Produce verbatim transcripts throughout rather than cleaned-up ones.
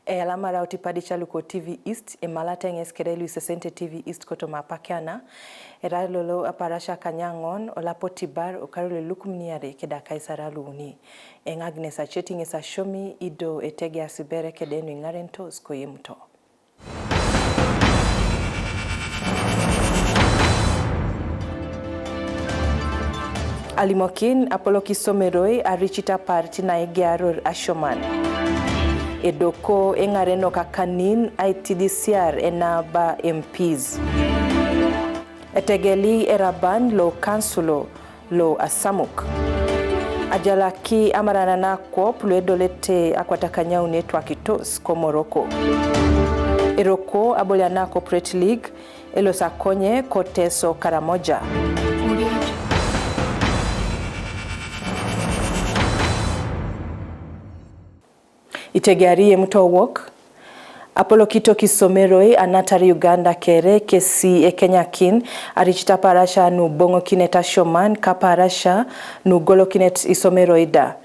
Eyalamara o tipadi ca luko T V East, emalata eŋes kede luisesente T V East kotoma apak ana, erai lolo apaarasia kanyaŋon, olapo tibar, okaru lo ilukumin iare keda akaisare luuni. Eŋagnes aceti ŋes asiomi, ido etegeasi bere kede nu iŋarentos koyemuto. Alimokin apolok isomeroi aricit apaarit na egearor asioman. Edoko eŋarenok akanin aitidisiar enaaba M Ps. Etegeli eraban lo kansulo lo Asamuk. Ajalaki amaranan akwap lu edolete akwatakanyauni etwakitos ko Morocco. Eroko aboliana Corporate League elosi akonye ko Teso Karamoja. Itegeari emuto wok. Apolokitok isomeroi anatar Uganda kere kesi ekenyakin aricit apaarasia nu boŋokinet asioman ka apaarasia nu golokinet isomeroi da.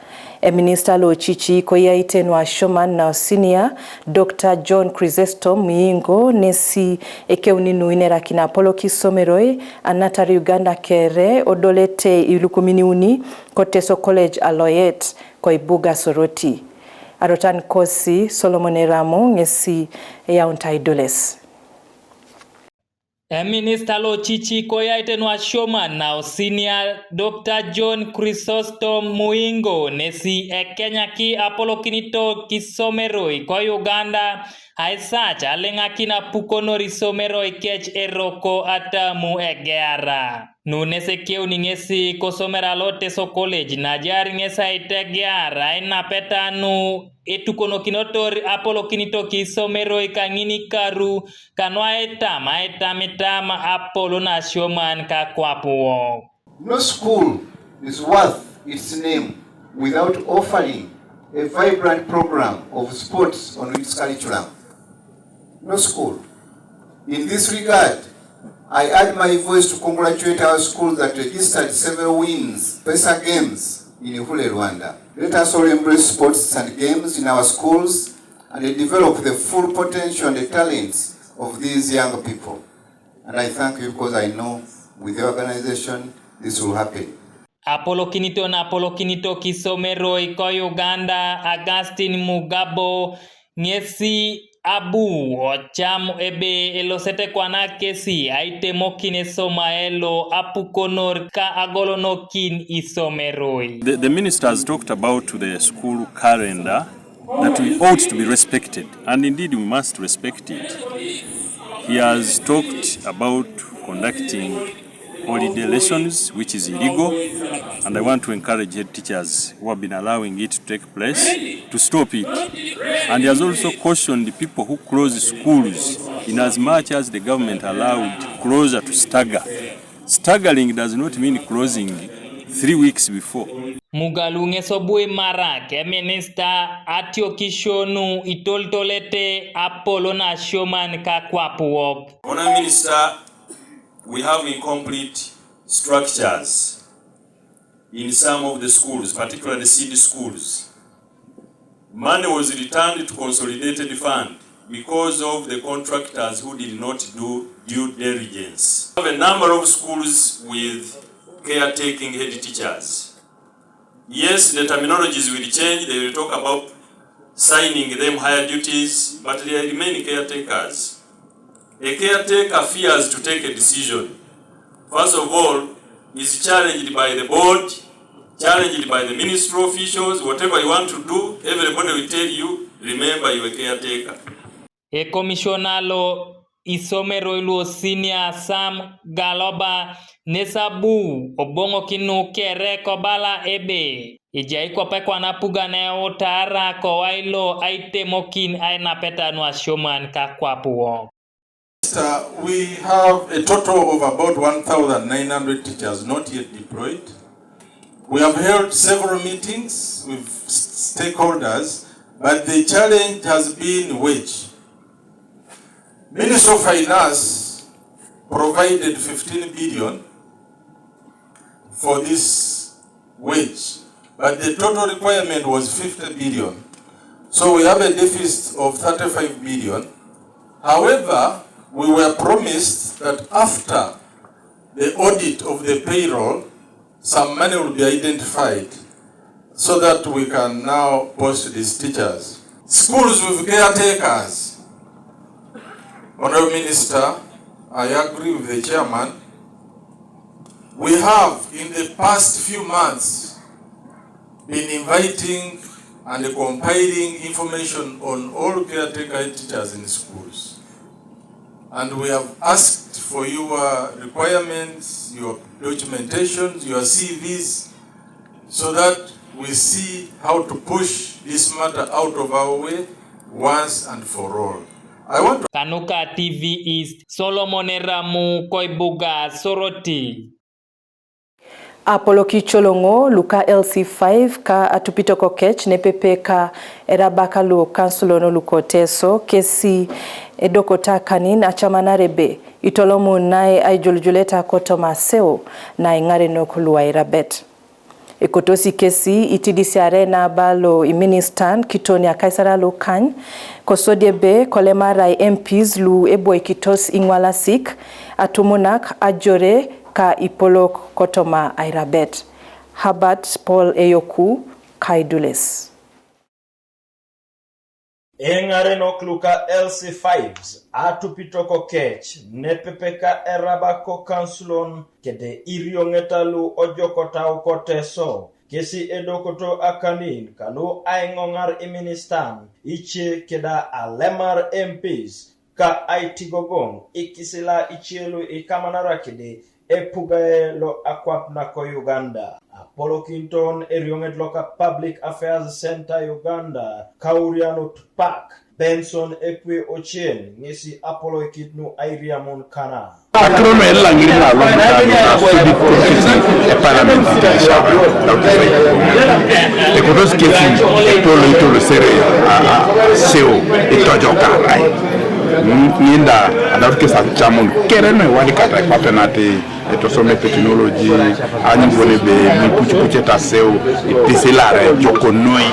Eminista lo cici koyaite nu asioman na osinia, Doctor John Chrysostom Muyingo, nesi ekeuni nu inerakin apolok isomeroi anatar Uganda kere odolete ilukumin iuni ko Teso College Aloet ko ibuga Soroti. Arotan kosi Solomon Eramu ŋesi eyaunta idoles. Eminista lo cici koyaite nu asioman na osinia, Doctor John Chrysostom Muyingo, nesi ekenyaki apolokinitok isomeroi ko Uganda, aisac aleŋakin apukonor isomeroi kec eroko atamu egeara. Nu nes ekeuni ŋesi kosomera lo Teso College, najar ŋes aitegear ainapeta nu etukonokinotor apolokinitok isomeroi kaŋin ikaru, kanu aitam aitamitam apolon asioman ka akwap wok. No school is worth its name without offering a vibrant program of sports on its curriculum. No school. In this regard, I add my voice to congratulate our schools that registered several wins, PESA Games in Hule, Rwanda. Let us all embrace sports and games in our schools and develop the full potential and the talents of these young people. And I thank you because I know with your organization this will happen. Apolokinito na apolokinitok isomeroi ko Uganda, Augustine Mugabo, ŋesi abu ocam ebe elosete kwana kesi aitemokin esomae lo apukonor ka agolonokin isomeroi. The, the minister has talked about the school calendar that we ought to be respected, and indeed we must respect it. He has talked about conducting holiday lessons, which is illegal, and I want to encourage head teachers who have been allowing it to take place to stop it. And he has also cautioned the people who close schools in as much as the government allowed closure to stagger. Staggering does not mean closing three weeks before. Mugalu ŋes obu imarak eminista atiokisio nu itoltolete apolon asioman ka akwap wok. Honourable Minister, we have incomplete structures in some of the schools, particularly seed schools. Money was returned to consolidated fund because of the contractors who did not do due diligence. We have a number of schools with caretaking head teachers. Yes, the terminologies will change. They will talk about signing them higher duties, but they remain caretakers. A caretaker fears to take a decision. First of all, is challenged by the board, challenged by the ministry officials. Whatever you want to do, everybody will tell you, "Remember, you are a caretaker." Ekomisiona lo isomeroi lu osinia Sam Galoba nes abu oboŋokin nu kere kobala ebe ejai kwape kwana apugan eutara kowai lo aitemokin ainapeta nu asioman ka akwap wok. Minister, we have a total of about one thousand nine hundred teachers not yet deployed. We have held several meetings with s-, stakeholders, but the challenge has been wage. Ministry of Finance provided fifteen billion for this wage, but the total requirement was fifty billion. So we have a deficit of thirty-five million. However, we were promised that after the audit of the payroll, some money will be identified so that we can now post these teachers. Schools with caretakers. Honorable Minister, I agree with the chairman. We have, in the past few months, been inviting and compiling information on all caretaker teachers in schools. And we have asked for your requirements, your documentations, your C Vs, so that we see how to push this matter out of our way once and for all. I want to Kanuka T V East, Solomon Eramu, Koibuga, Soroti. Apoloki coloŋo luka L C five ka atupito kokec nepepe ka erabaka lu kansulon luko Teso kesi edokota kanin acamanare be itolomun nai aijulujuleta kotoma aseo nai ŋarenok luairabet. Ekotosi kesi itidisiare naba lo iministan kiton akaisarei lukany, kosodi ebe kolemarai M Ps lu eboikitos iŋwalasik, atumunak, ajore, ka ipolok kotoma airabet. Herbert Paul Eyoku, Kaidules. Eŋarenok luka L C fives atupito kokec nepepe ka eraba kokansulon kede irioŋeta lu ojokotau ko Teso, kesi edokoto akanin kanu aiŋoŋar iministan ice keda alemar M Ps ka aitigogoŋ ikisila ice lu ikamanara kede epugae lo akwap nako Uganda. Apolokinton erioŋet loka Public Affairs Center Uganda, Kaurianut Park, Benson Ekwe Ochen ŋesi apoloikit nu airiamun kana. Akiro nu elaŋiri na lo mutano na subject committee e parliament. Ekotos kesi etolo itolo sere a, a, seo itojokarai. Ŋin da adau kesi acamun kere nu ewalikata ekwapenate etosome technology, anyuŋ bon ebe ipucipucet aseu, itisilare ejokonoi,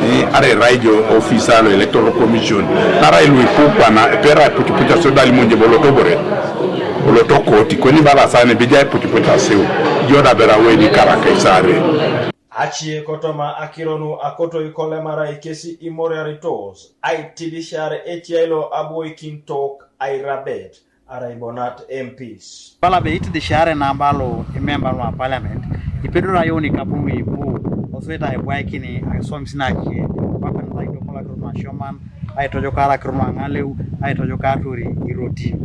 eh, arai erai jo ofisa lo Electoral Commission, naarai lu ipu kwana, epera ipucipuc aseu da alimun je bo lotobore, oloto koti, kweni bala sana ebe ejai ipucipuc aseu, ijo da bera weni karaka isare. Acie kotoma akiro nu akoto ikolemara ikesi imoriaritos aitidisiar etiai lo aboikintok airabet arai bonat M Ps. Bala be itidisiare nabalo imemba lua parliament, ipedori ayouni kapun ipu osoit aibwaikini aisomis nacie, kwape nataitokol akirot nasioman, aitojokar akirot naŋaleu, aitojokar atori irotin.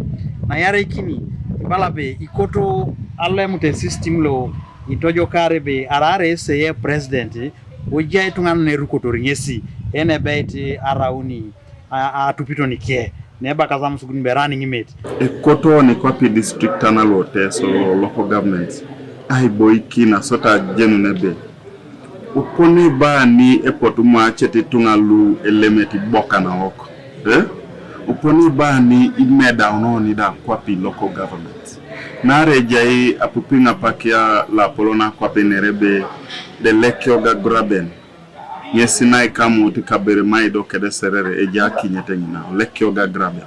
Naiareikini, ibala be ikoto alem te system lo itojokar ebe araare eseye president, ojai ituŋanan erukotor ŋesi, enebeit arauni a, atupito nike, nebaka samusukun bera niŋimet. Ekoto nikwapi district ana lo Teso local government, aiboikin asota ajenun ebe, oponi bani epotu mu acet ituŋa lu elemeti bokanawok, eh? Oponi bani imedauno nida kwapi local government. Naarai ejai apupiŋ apakia loapolon akwap enere ebe, de lekioga graben. Ŋesi naikamut kabere maido kede Serere ejai akinyet ŋina, lekioga graben.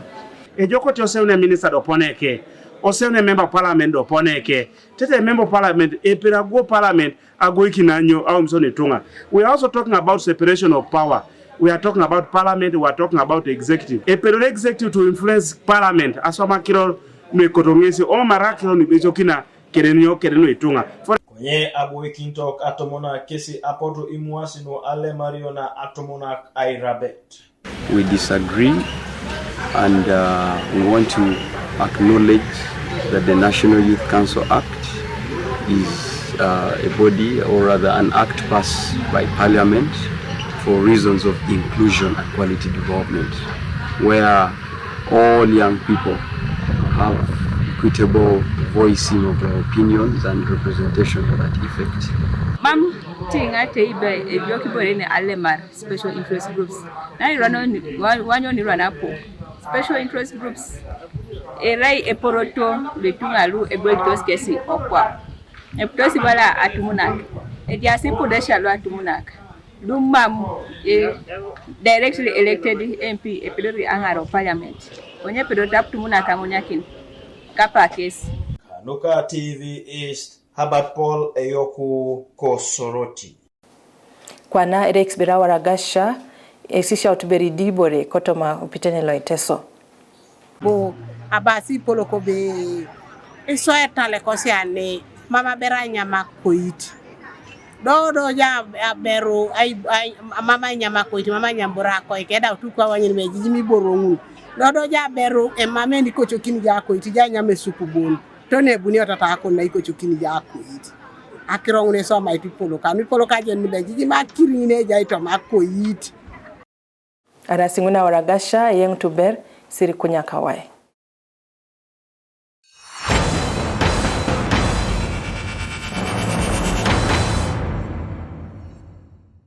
Ejokote oseune minister dopone ke, oseune member of parliament dopone ke, tete member of parliament, epira go parliament, agoikin anyo aumison ituŋa. We are also talking about separation of power. We are talking about parliament, we are talking about executive. Epedori executive to influence parliament, aswam akiro nuekoto ŋesi, omara akiro nuibesokina kede nyo kede nuituŋa. For Konye aboikintok atumunak kesi apotu imuasi nu alemario na atumunak airabet. We disagree and uh, we want to acknowledge that the National Youth Council Act is uh, a body, or rather an act passed by Parliament for reasons of inclusion and quality development, where all young people have equitable voicing of their opinions and representation to that effect. Mam tiŋa teibe ejok ibore ne alemar special interest groups. Na irwano ni, wa-, wanyo ni rwana po. Special interest groups erai eporoto lo ituŋa lu eboikitos kesi okwa. Eputosi bala atumunak. Ejaasi ipudesha lu atumunak. Dum mam, eh, directly elected M P epedori aŋaro parliament. Onye pedori taputumuna kamunyakin kapa kes. Kanuka T V East, Herbert Paul eyoku Kosoroti. Kwana erekisibera waragasha esisha utuberi dibore kotoma upitene lo Iteso. Bo abasi ipoloko be iso etale kosiane mama bera nyama koit. Do do ja aberu ai, ai, mama nyama koit, mama nyambura koit keda utuku awanyin me jijimi boro ŋun. Do do ja aberu emame ni kochokin ja koit ja nyama esuku bon. Tone ebuni otata akon na ikochokin ja koit. Akiro ŋun esoma itipolo kanu ipolo kajen ni be jijimi akiriŋine ja itoma koit. Arasi ŋun awaragasha eyeŋ tuber siri kunyakawai.